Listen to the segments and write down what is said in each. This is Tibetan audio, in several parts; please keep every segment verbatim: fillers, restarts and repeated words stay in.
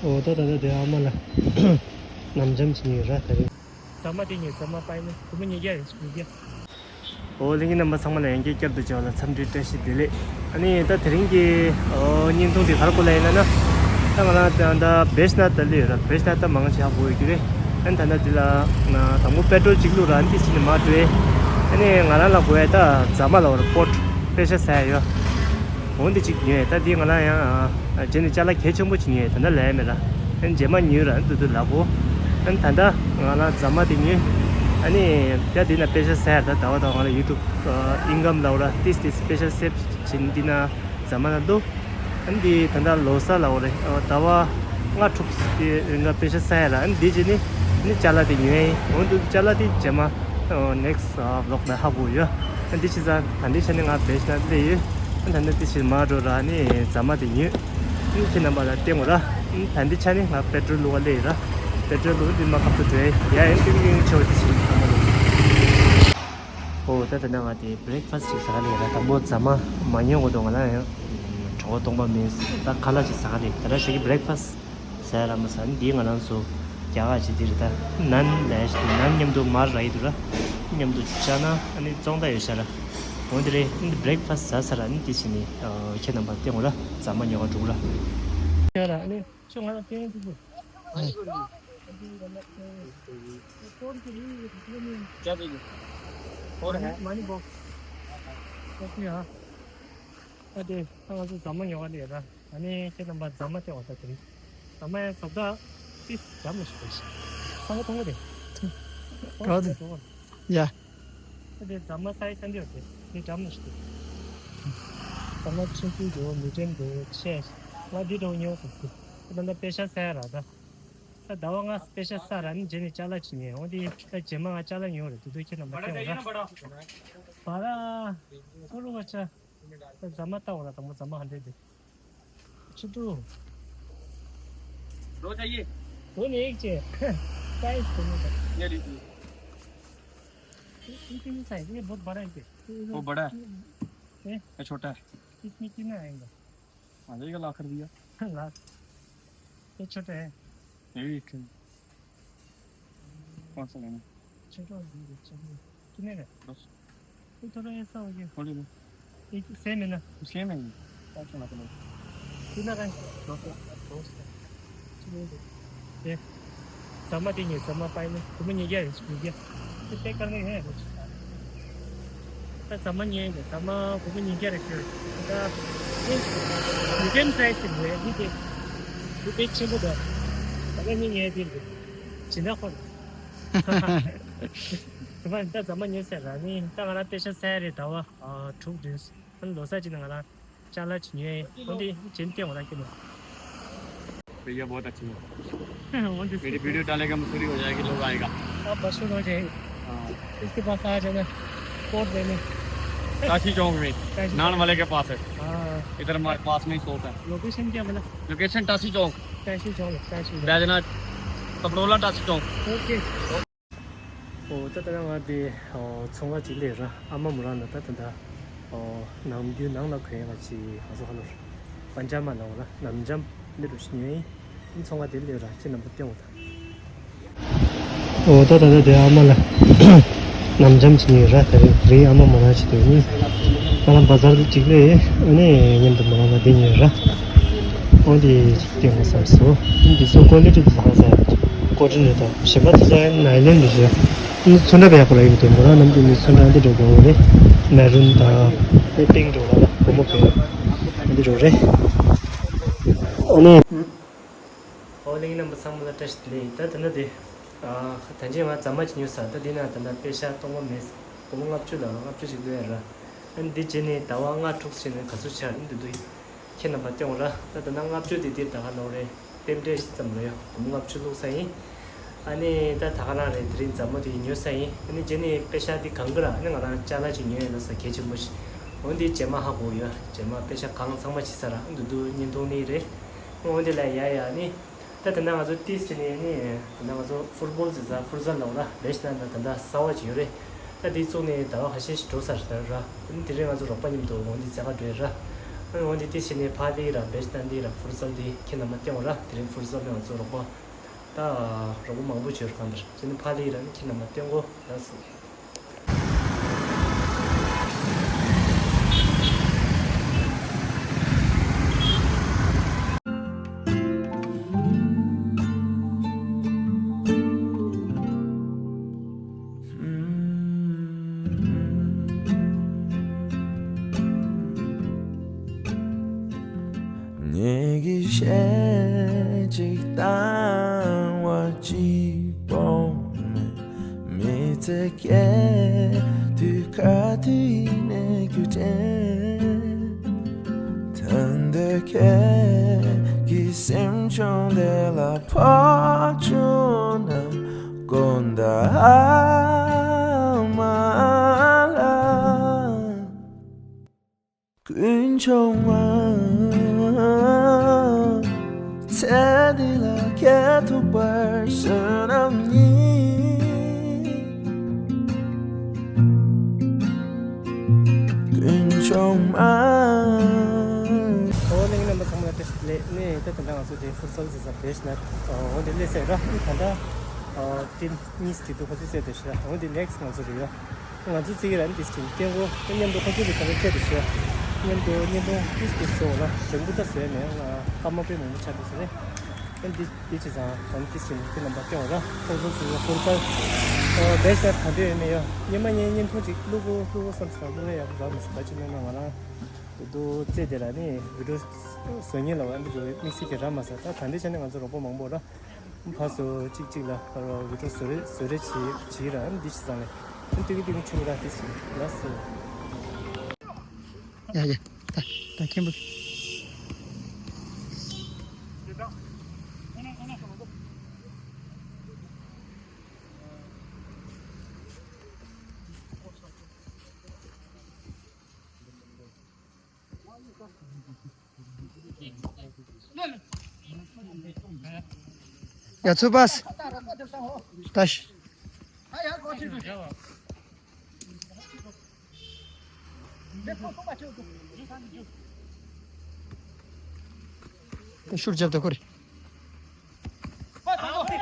འོ་ད་ད་ད་དེ་ཨ་མ་ལ་ནམ་འཇམ་བྱེད་ཉེ་ར་ད་རེད། ཟ་མ་དེ་ཉེ་ཟ་མ་པའི་ནི་བུ་མོ་ཉེ་རྒྱ་རེད་ཉེ་རྒྱ། འོ་ལྷན་རྒྱས་རྣམ་པ་ཚང་མ་ལ་ཡང་བསྐྱར་བསྐྱར་དུ་བྱ་བ་ལ་འཚམས་འདྲི་བཀྲ་ཤིས་བདེ་ལེགས། ཨ་ནི་ད་དེ་རིང་གི་ཨོ་བརྙན་ཐུང་དེ་ག་རེ་སྐོར་ལ་ཡིན་ན་ན། ད་ང་རང་ད་ད་བེ་ཤ་ན་ད་ལོས་ཡོད་ར་བེ་ཤ་ན་ད་མང་ཆེ་ཧ་གོ་ཡོད་ཀྱི་རེད། ཨ་ནི་ད་ད་དེ་ལ་ང་དང་པོ་པེ་ཏྲོལ་གཅིག་བླུགས་ར་ཨ་ནི་དེ་ཕྱིན་ནས་མར་འགྲོ་ཡས། ཨ་ནི་ང་རང་ལ་དགོས་ཡས་ད་རྫ་མ་ལ་བར་པོ་ཊི་པེ་ཤ་ཟ་ཡས་ཡོད། འོ་འདི་གཅིག་ཉོས་ད་འདི་ང་རང་ཡང་རྗེས་ནས་ཅ་ལག་གལ་ཆེན་པོ་གཅིག་ཉོས་ད་ལྟ་ལས་མེད་ར། ཨན་རྗེས་མ་ཉོས་ར་འདུག་འདུག་ལབ་གོ། ཨན་ད་ལྟ་ང་རང་རྫ་མ་དེ་ཉོས། ཨ་ནི་ད་འདི་ན་པེ་ཤ་ཟེར་ད་ཟླ་བ་ཟླ་བ་ང་རང་ཡུ་ཊུབ་ཨིན་ཀམ་ལབ་ར་ཏིས་ཏིས་པེ་ཤ་སེབ་བྱིན་འདི་ན་རྫ་མ་ན་འདུག་ཨན་འདི་ད་ལྟ་ལོ་གསར་ལབ་རེད་ཟླ་བ་ལྔ་དྲུག་གི་རིང་ག་པེ་ཤ་ཟེར་ར་ཨན་འདི་རྗེས་ནི་ནི་ཅ་ལག་དེ་ཉོས་ཡིན་འོ་འདུག་ཅ་ལག་དེ་རྗེས་མ་ནེག་སི་ཝི་ལོག་ན་ཧ་གོ་ཡོད། ཨ་འདི་ཕྱི་ཚ་ད་འདི་ཆ་ནི་ང་བེད་ཤ་ན་སླེབས་ཡོད། ཨ་ད་འདི་ཕྱི་མ་འགྲོ་ར་ནི་རྫ་མ་དེ་ཉོས། ཨ་ཁྱེད་རྣམ་པ་ལ་བསྟན་དགོས་ར། ཨ་ད་འདི་ཆ་ནི་ང་པེ་ཏྲོལ་བླུགས་པ་སླེབས་ཡོད་ར། པེ་ཏྲོལ་བླུགས་འདི་མ་ཁབ་ཏུ་འགྲོ་ཡ་ཡིན་ཏིང་ཏིང་ཆེ་བ་དེ་ཕྱི་ཚ་མ་ལོ། ཨོ་ད་ད་ན་ང་དེ་བྷི་རེག་ཕ་སི་ཅིག་ཟ་ག་ལེ་ར་དང་པོ་རྫ་མ་མ་ཉོས་གོ་དོ་ང་ལ་ཡང་གྲོད་ཁོག་སྟོང་པ་མེད། ད་ཁ་ལག་ཅིག་ཟ་ག་ལེ་ད་ར་ཞོགས་ཀྱི་བྷི་རེག་ཕ་སི། ཟ་ར་མ་ཟ་འདི་ང་རང་ཚོ་རྒྱ་གར་ཅིག་འདི་རེད་ད། ནན་ལས་ནན་མཉམ་དུ་མར་ར་ཡི་དུ་ར། མཉམ་དུ་ཅ་ན་ཨ་ནི་ཙོང་ད་ཡོད་ཤ་ར། འོ་འདི་རེད་འདི་བྷི་རེག་ཕ་སི་ཟ་ས་ར་ནི་འདི་ཕྱིན་ནི་ཁྱེད་རྣམ་པ་སྟེང་འོ་ར་རྫ་མ་ཉོ་ག་འགྲོ་ར། ཡ་ར་ཨ་ནི་ཤོ་ང་ར་སྟེང་འདུག་གོ། क्या चाहिए? और है। Money box. ओके हाँ। ཨ་དེ་ང་ཚོ་རྫ་མ་ཉོ་ག་ལེ་ར། ཨ་ནི་ཁྱེད་རྣམ་པ་རྫ་མ་སྟེར་བ་ད་དེ་རིང་། རྫ་མ་ཡང་ཟབ་ད་ཏིས་འཇམ་མ་ཞིག་རེད། ས་བ་མཐོང་གི་རེད། ག་དེ། ཡ། ཨ་དེ་རྫ་མ་སའི་ས་འདི་བ་དེ་ནི་འཇམ་མ་ཞིག་རེད། རྫ་མ་ཆུང་ཆུང་འདུག་མི་ཌི་ཡམ་འདུག་ཆེ་ང་འདི་འདྲ་བོ་ཉོ་དགོས་ཟེར། ད་ལྟ་པེ་ཤ་ཟ་ཡ་ར་ད། ད་ཟླ་བ་ལྔ་པེ་ཤ་ཟ་ར་ནི་རྗེས་ནས་ཅ་ལག་ཅིག་ཉོས་འོང་དེ་ད་རྗེས་མ་ང་ཅ་ལག་ཉོ་རེད་དུ་དུ་ཁྱེད་རྣམ་པ་སྟེར་བ་ར། བ་ར། ཁོ་རུ་བ་ཆ། ཟ་མ་ལྟ་བ་ལ་དང་པོ་ཟ་མ་ཧ་འདྲེ་དེ། ཆུ་ཏུ། दो चाहिए। वो नहीं एक चाहिए। साइज तो नहीं पता। ये लीजिए। ये कितनी साइज? ये बहुत बड़ा है क्या? वो बड़ा है। ये? ये छोटा है। इसमें कितना आएगा? आ जाएगा लाख रुपया। लाख। ये छोटा है। ये भी एक है। कौन सा लेना? छोटा वाला दे दो, चलिए। कितने का? दस। ये थोड़ा ऐसा हो गया। थोड़ी बहुत। एक सेम है ना? सेम है ये। कौन सा मतलब? कितना का है? दो सौ। दो सौ। चलिए। ये। ཟ་མ་དེ་ཉོས་ཟ་མ་པའི་ནི་བུ་མོ་ཉེ་རྒྱ་རེད་ཉེ་རྒྱ། དེ་པེག་དཀར་ནི་ཡོད་རེད། ད་ཟ་མ་ཉོས་ཡིན་ཟ་མ་བུ་མོ་ཉེ་རྒྱ་རེད་ཁྱོད། ད་མི་ཌི་ཡམ་སའི་ཛི་ཟིག་རེད་འདི་དེ། འདི་དཔེ་ཆེན་པོ་འདུག་ད་ལྟ་ནི་ཉོས་དེ་འདུག་ཇི་འདྲ་ཁོ། ཟ་མ་ད་ཟ་མ་ཉོས་ཟེར་ར་ནི་ད་ང་རང་པེ་ཤ་ཟ་ཡ་རེད་ཟླ་བ་དྲུག་བདུན། ལོ་གསར་ཅིག་ན་ང་རང་ཅ་ལག་ཅིག་ཉོས་ཡིན། འོ་འདི་ཇེན་ཏེ་འོ་ར་ཀི་ནོ། भैया बहुत अच्छी है। འོ་འདི་मेरी वीडियो डालेगा मसूरी हो जाएगी लोग आएगा। आप बस सुनो जे। हाँ। इसके पास आ जाना। कोड देने। टाशी चौक में। टाशी नान चौक। वाले के पास है। हाँ। इधर हमारे पास में ही शॉप है। लोकेशन क्या बोला? लोकेशन टाशी चौक। टाशी चौक, टाशी चौक। बैजनाथ पपड़ोला टाशी चौक। ओके। ཨོ་ད་ད་ང་དེ་ཨོ་ཚོང་ཁང་ཅིག་སླེབས་ར་ཨ་མ་མོ་རང་ལ་ད་ད་ད་ཨོ་ནམ་རྒྱུན་ནང་ལ་གོན་ཡ་ཅིག་ང་ཚོ་ཧ་ལོ་པན་ཇ་མ་ལ་འོ་ལ་ནམ་འཇམ་འདི་འགྲོ་ཞིག་ཉོས་ཡིན། ཚོང་ཁང་དེ་སླེབས་ར་ཁྱེད་རྣམ་པ་སྟེང་འོ་ད། ཨོ་ད་ད་ད་དེ་ཨ་མ་ལ་ནམ་འཇམ་ཅིག་ཉོས་ར་ད་རེས་དེ་རིང་ཨ་མ་མོ་རང་ཅིག་སྡོད་ཡིན། ང་རང་བ་ཛར་དུ་ཅིག་སླེབས་ཨ་ནི་མཉམ་དུ་མོ་རང་ལ་དེ་ཉོས་ར། ཨོ་དེ་ཅིག་སྟེང་འོ་བསམ་སོ་འདི་ཚོ་ཀོ་ལི་ཊི་དེ་ཚང་ས་ཡ་ཀོ་ཊི་ནི་དང་གཞན་པ་དེ་ཚོ་ཡང་ནའི་ལོན་རེད་ཤག་ནི་ཚོན་ཁྲ་བས་ཡག་པོ་ལ་ཡོད་དེ་མོ་རང་རྣམས་ཀྱི་ནི་ཚོན་ཁྲ་འདི་འགྲོ་དགོས་རེད། མེ་རུན་དང་ནི་པིང་འགྲོ་བ་ལ་སྒོར་མོ་བས་འདི་འགྲོ་རེད། ཨ་ནི། ཨོ་གླིང་རྣམ་པ་ཚང་མ་ལ་བཀྲ་ཤིས་བདེ་ལེགས། ད་ད་ནི་དེ། ད་ཅི་ང་རྫ་མ་ཅིག་ཉོས་ས་ད་འདི་ན་ད་ལྟ་པེ་ཤ་སྟོང་པ་མེད། སྒོར་མོ་ལྔ་བཅུ་ལ་ལྔ་བཅུ་ཅིག་བླུགས་ཡ་ར། ཨ་ནི་འདི་རྗེས་ནས་ཟླ་བ་ལྔ་དྲུག་ཙམ་ནས་ག་ཚོད་ཆགས་འདི་འདུག་ཁྱེད་རྣམ་པ་སྟོན་ར། ད་ད་ནང་ལྔ་བཅུ་དེ་དེར་ད་ག་ནོར་རེད། རྟེན་འབྲེལ་ཙམ་རེད་ཡ། སྒོར་མོ་ལྔ་བཅུ་བླུགས་ས་ཡིན། ཨ་ནི་ད་ད་ག་རང་རེད། དེ་རིང་རྫ་མ་དེ་ཉོས་ས་ཡིན། ཨ་ནི་རྗེས་ནས་པེ་ཤ་དེ་གང་གི་ར། ཨ་ནི་ང་རང་ཅ་ལག་ཅིག་ཉོས་ཡོད་ལ་ས་གལ་ཆེན་པོ་ཞིག་འོ་འདི་རྗེས་མ་ཧ་གོ་ཡོད། རྗེས་མ་པེ་ཤ་གང་ཚང་མ་ཕྱི་ས་ར་འདུག་འདུག་བརྙན་ཐུང་ནི་རེད། འོ་འདི་ལ་ཡ་ཡ་ནི། ད་ད་ནང་ང་ཚོ་ཏིས་ཅི་ནི་ནི་ད་ནང་ང་ཚོ་ཕུཊ་བོལ་ཟེར་ས་ཕུཊ་ཟལ་ལ་འོ་ར་ལེ་ཤ་ན་ད་ད་ད་གསར་བ་ཅིག་ཡོད་རེད། ད་འདི་བཙུགས་ནས་ཟླ་བ་ཁ་ཤས་ཤིག་འགྲོ་ཚར་ད་ར། ཨ་ནི་དེ་རིང་ང་ཚོ་རོགས་པ་མཉམ་དུ་འོ་འདི་རྩེ་ག་འགྲོ་ཡ་ར། འོན་ཏེ་དེ་བྱས་ནས་ཕ་ལི་ར་བེ་ཤ་ཏན་དི་ར་ཕུར་སལ་དེ་ཁྱེད་རྣམ་པ་སྟོན་ར། དེ་རིང་ཕུར་སལ་ནས་ང་ཚོ་རོགས་པ་ད་རོགས་པ་མང་པོ་བྱོས་གང་ལྟར་བྱས་ནས་ཕ་ལི་ར་ནི་ཁྱེད་རྣམ་པ་སྟོན་གོ་ལགས་སོ། ངེད་ཀྱི་གཞས་གཅིག་བཏང་བ་གཅིག་པོ་མེད། མི་ཚེ་སྐྱེལ་དུས་ག་དུས་ནས་རྒྱུ་དྲན། ད་འདོད་ཁྱེད་ཀྱི་སེམས་ཆུང་དེ་ལ་ཕོག་བྱུང་ན་དགོངས་དག་ཨ་མ་ལགས། དཀོན་མཆོག་མ། ཚེ་འདི་ལ་ཁྱེད་ཐུག་པར་བསོད་ནམས་ཡིན། དཀོན་མཆོག་མ། ཨོ་ནི་རྣམ་པ་ཚང་མ་ལ་བཀྲ་ཤིས་བདེ་ལེགས། ནས་ད་ད་ལྟ་ང་ཚོ་དེ་ཕུར་སལ་ཟེར་ས་བེ་ཤ་ནར་ཨོ་དེ་སླེབས་ཟེར་ར། ད་ལྟ་ཨོ་ཊིམ་གཉིས་ཀྱི་འདུག་ཁོ་ཚོས་བཙལ་བསྡད་ཤག་ཨོ་དེ་ནེག་སི་ང་ཚོ་རེད་ཡ། ང་ཚོ་རྩིས་ཀྱི་ར་ནི་དེ་ཅིག་སྟོན་གོ། མཉམ་དུ་ཁོ་ཚོ་གི་ད་ལོ་ཁྱེད་དུ་ཤོད། མཉམ་དུ་བརྙན་ཐུང་ཏིས་ཏིས་བཟོ་ལ་རིང་པོ་ད་བཟོས་མེད། ང་སྐར་མ་དཔེ་མང་པོ་ཆགས་འདུག་ཟེར་རེད། ཨ་འདི་འདི་ཅི་ཙང་ད་ནི་ཏིས་ཅི་ནི་ཁྱེད་རྣམ་པ་སྟོན་ར། ཁོ་ཚོ་ཚོ་ཧུར་ཐག་ཨོ་བེ་ཤ་ད་འདོད་ཡོད་མེད་ཡ། སྙན་མ་སྙན་བརྙན་ཐུང་ཅིག་བླུག་གོ་བླུག་གོ་བསམ་སོང་། བླུག་ན་ཡག་པོ་རག་མི་སྲིད། ད་ཅི་ནས་ན་ང་རང་བི་ཌིའོ་བཙལ་དེ་ལ་ནི་བི་ཌིའོ་བཟོ་མཁན་ལ་བ་འདི་འགྲོ་དམིགས་བསལ་གྱི་རག་མ་སོང་། ད་ད་འདི་ཆ་ནས་ང་ཚོ་རོགས་པ་མང་པོ་ར། ཕར་ཚུར་གཅིག་གཅིག་ལ་ཕར་བི་ཌིའོ་བཟོ་རེ་བཟོ་རེ་བྱེད་བྱེད་ར། འདི་ཅི་ཙང་ལས་ཏིག་ཏིག་ཏིག་ཆུ་ར་ཏིག་ཅིག་ལ་སོ། ཡ་ཡ། ད་ད་མཁན་པོ། ཡ་ཚུ་པས། ཏ་ཤི། ཤུར་རྒྱབ་ཏུ་ཁུར། ཨོའི།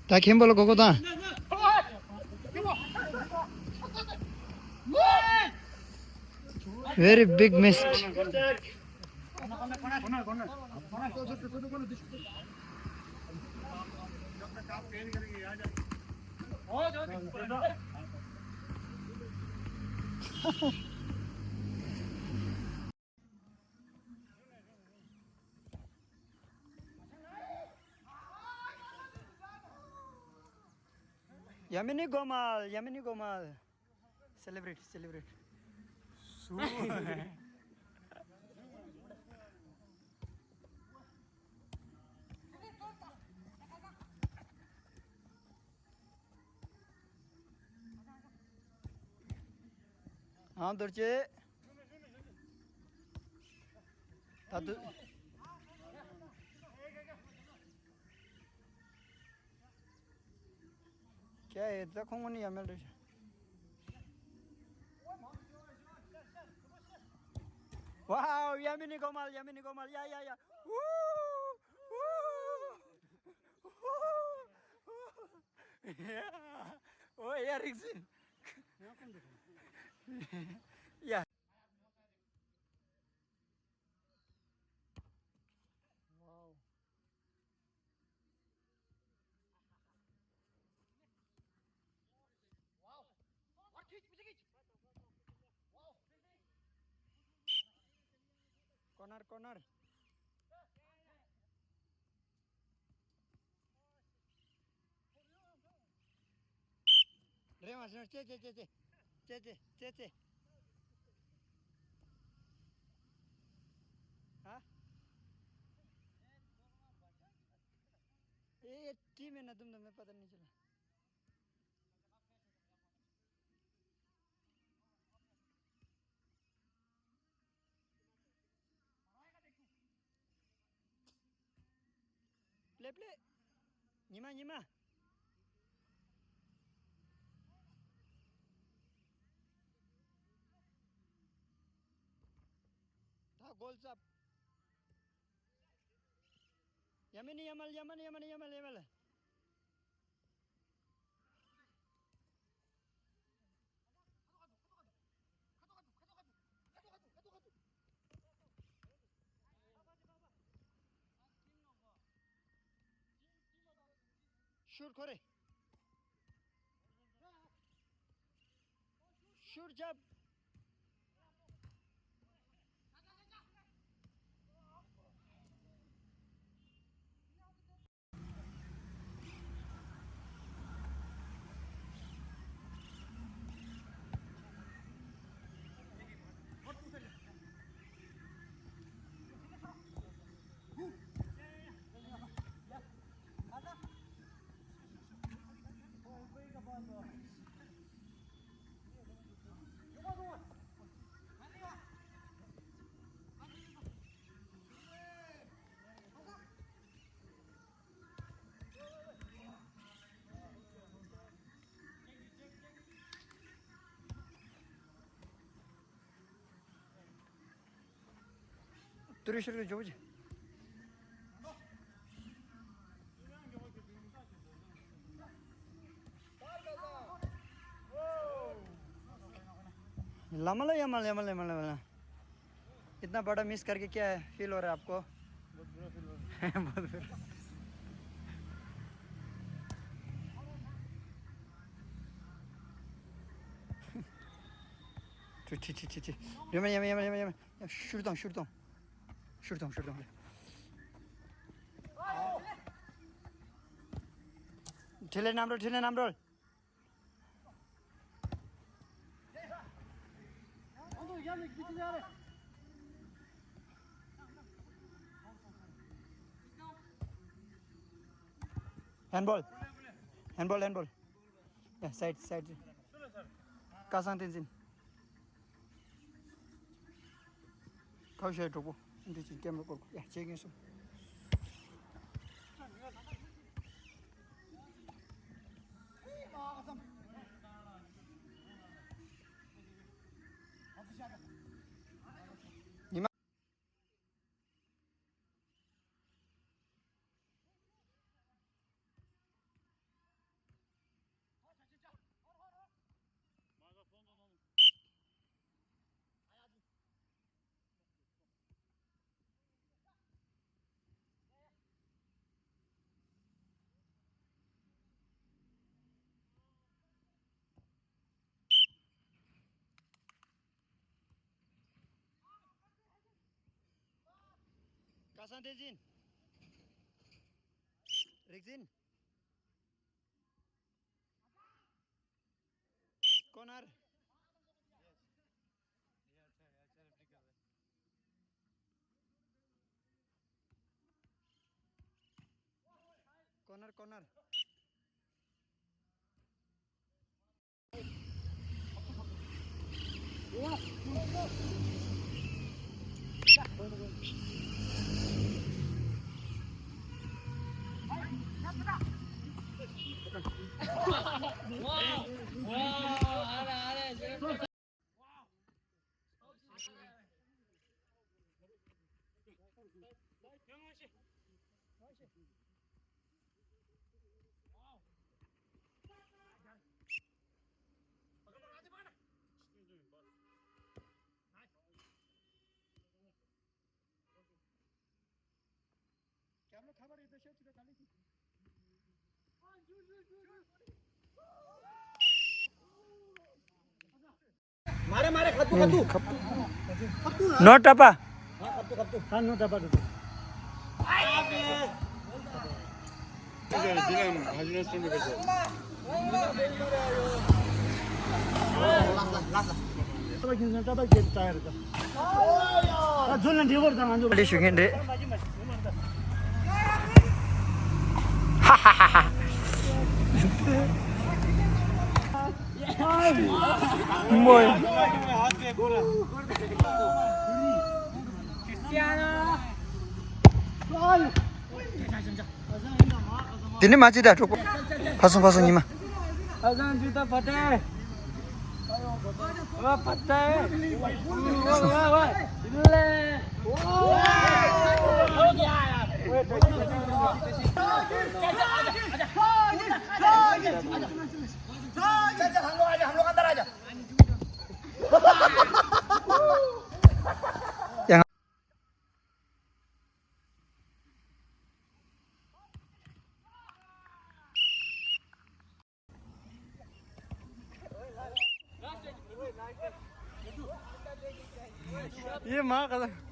ད་མཁན་པོ་ལ་གོ་གོ་དང་། Very big missed. Yamini Gomal, Yamini Gomal. Celebrate, celebrate. ཨང་རྡོ་རྗེ། ད་དུ། ཁྱེད་ཡིན་ད་ཁོང་ངོ་ནི་ཡ་མེད་རེད། Wow, Yamini Gomal, Yamini Gomal, yeah, yeah, yeah. Woo! Woo! Yeah. Oh, yeah, Rixin. Yeah. Wow. Corner, corner. རེ་མ་སོང་། ཅེ་ཅེ་ཅེ་ཅེ། ཅེ་ཅེ་ཅེ་ཅེ། ཧ། ཨེ་ཨེ་ཏི་མེད་ན་དུམ་དུམ་མེད་པ་ད་ནི་ཅི་ལ། ལེབ་ལེ། ཉི་མ་ཉི་མ། ད་གོལ་ཙབ། ཡ་མ་ནི་ཡ་མལ་ཡ་མ་ནི་ཡ་མ་ནི་ཡ་མལ་ཡ་མལ། ཤུར་ཁོ་རེ། ཤུར་རྒྱབ། ཏུ་རུ་ཤར་གྱི་ཇོ་བོ་ཅི། ལ་མ་ལ་ཡ་མ་ལ་ཡ་མ་ལ་ཡ་མ་ལ་ཡ་མ་ལ། इतना बड़ा मिस करके क्या फील हो रहा है आपको? बहुत बुरा फील हो रहा है। बहुत बुरा। ཁྱི་ཁྱི་ཁྱི་ཁྱི་ཁྱི། ཡ་མ་ཡ་མ་ཡ་མ་ཡ་མ་ཡ་མ། ཤུར་དང་ཤུར་དང་། ཤུར་དང་ཤུར་དང་། ཁྲི་ལེ་རྣམ་རོལ། ཁྲི་ལེ་རྣམ་རོལ། ཧེན་བོལ། ཧེན་བོལ། ཧེན་བོལ། ཡ་སའིཌ་སའིཌ། སྐལ་བཟང་བསྟན་འཛིན། ཁ་ཤས་གྲོགས་པོ་འདི་ཅིག་ཀེམ་ར་སྐོར་ཡ་བྱེད་ངེས་སོ། ཉི་མ། སྐལ་བཟང་བསྟན་འཛིན། རིག་འཛིན། ཀོ་ནར། ཀོ་ནར། ཀོ་ནར། मारे मारे खत्तू खत्तू। नो टपा। हाँ, नो टपा दे दो। Hajina stone में कैसे? ལས་ཞུ་མཁན་རེད། ཧ་ཧ་ཧ་ཧ། མོས། དེ་ནི་མ་ཅི་ད་གྲོགས་པོ། ཕ་སོང་ཕ་སོང་ཉི་མ། ཨ་ཟང་ཇུ་ད་བ་ཏེ། ཨ་བ་ཏེ། ཨ་བ་ཏེ། ལེ། ཡེ་མ་ག་ལ།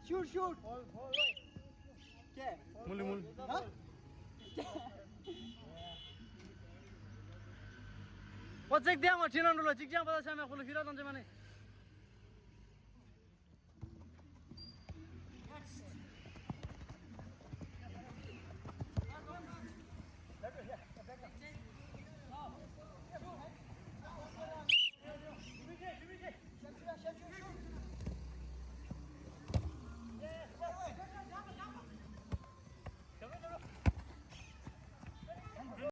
Shoot, shoot. མུ་ལི་མུ་ལི། ཨོ་ཙེག་དེ་ང་ཁྲིད་ན་འགྲོ་ལ་གཅིག་ཅང་པ་ད་ཤ་མེད་ཁོ་ལ་ཤི་ར་དང་ཅེ་མ་ནི།